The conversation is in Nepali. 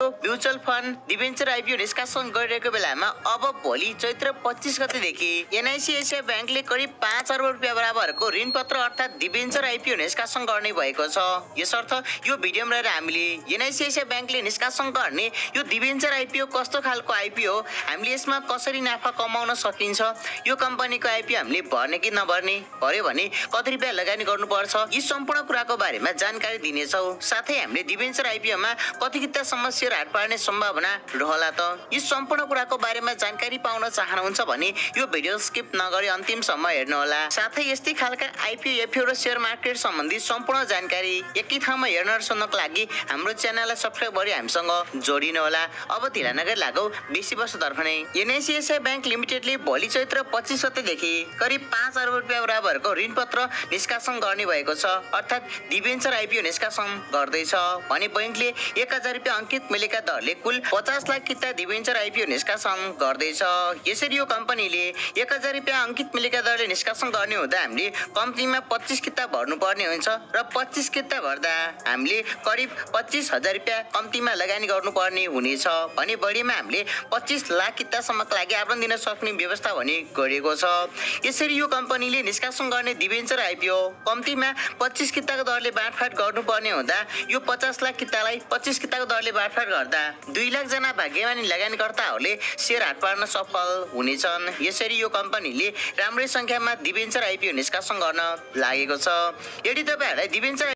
म्युचुअल फन्ड डिबेन्चर आइपिओ निष्कासन गरिरहेको बेलामा अब भोलि चैत्र 25 गतेदेखि एनआइसी एसिया ब्याङ्कले करिब 5 अर्ब रुपियाँ बराबरको ऋणपत्र अर्थात् डिबेन्चर आइपिओ निष्कासन गर्ने भएको छ। यसर्थ यो भिडियोमा रहेर हामीले एनआइसी एसिया ब्याङ्कले निष्कासन गर्ने यो डिबेन्चर आइपिओ कस्तो खालको आइपिओ, हामीले यसमा कसरी नाफा कमाउन सकिन्छ, यो कम्पनीको आइपिओ हामीले भर्ने कि नभर्ने, भर्यो भने कति रुपियाँ लगानी गर्नुपर्छ, यी सम्पूर्ण कुराको बारेमा जानकारी दिनेछौँ। साथै हामीले डिबेन्चर आइपिओमा कति कितासम्म सेयर हाट पार्ने सम्भावना रहला त। यी सम्पूर्ण कुराको बारेमा जानकारी पाउन चाहनुहुन्छ भने यो भिडियो स्किप नगरी अन्तिमसम्म हेर्नुहोला। साथै यस्तै खालका आइपिओ, एफपिओ र शेयर मार्केट सम्बन्धी सम्पूर्ण जानकारी एकै ठाउँमा हेर्न र सुन्नको लागि हाम्रो च्यानललाई सब्स्क्राइब गरी हामीसँग जोडिनुहोला। अब ढिला नगरी लागौ बेसी वर्षतर्फ नै। एनआइसी एसिया ब्याङ्क लिमिटेडले भोलि चैत्र 25 गतेदेखि करिब 5 अर्ब रुपियाँ बराबरको ऋणपत्र निष्कासन गर्ने भएको छ, अर्थात् डिबेन्चर आइपिओ निष्कासन गर्दैछ भने बैंकले 1000 रुपियाँ अंकित मूल्यका दरले कुल 50 लाख किता डिबेन्चर आइपिओ निष्कासन गर्दैछ। यसरी यो कम्पनीले 1000 रुपियाँ अंकित मूल्यका दरले निष्कासन गर्ने हुँदा हामीले कम्पनीमा 25 किता भर्नुपर्ने हुन्छ र 25 किता भर्दा हामीले करिब 25,000 रुपियाँ कम्तीमा लगानी गर्नुपर्ने हुनेछ भने बढीमा हामीले 25 लाख कितासम्मका लागि आवेदन दिन सक्ने व्यवस्था भने गरिएको छ। यसरी यो कम्पनीले निष्कासन गर्ने डिबेन्चर आइपिओ कम्तीमा 25 किताको दरले बाँडफाट गर्नुपर्ने हुँदा यो 50 लाख कितालाई 25 किताको दरले बाँडफाट गर्दा 2 लाख जना भाग्यमानी लगानीकर्ताहरूले शेयर हाट पार्न सफल हुनेछन्। यसरी यो कम्पनीले राम्रै संख्यामा डिबेन्चर आइपिओ निष्कासन गर्न लागेको छ। यदि तपाईहरुलाई डिबेन्चर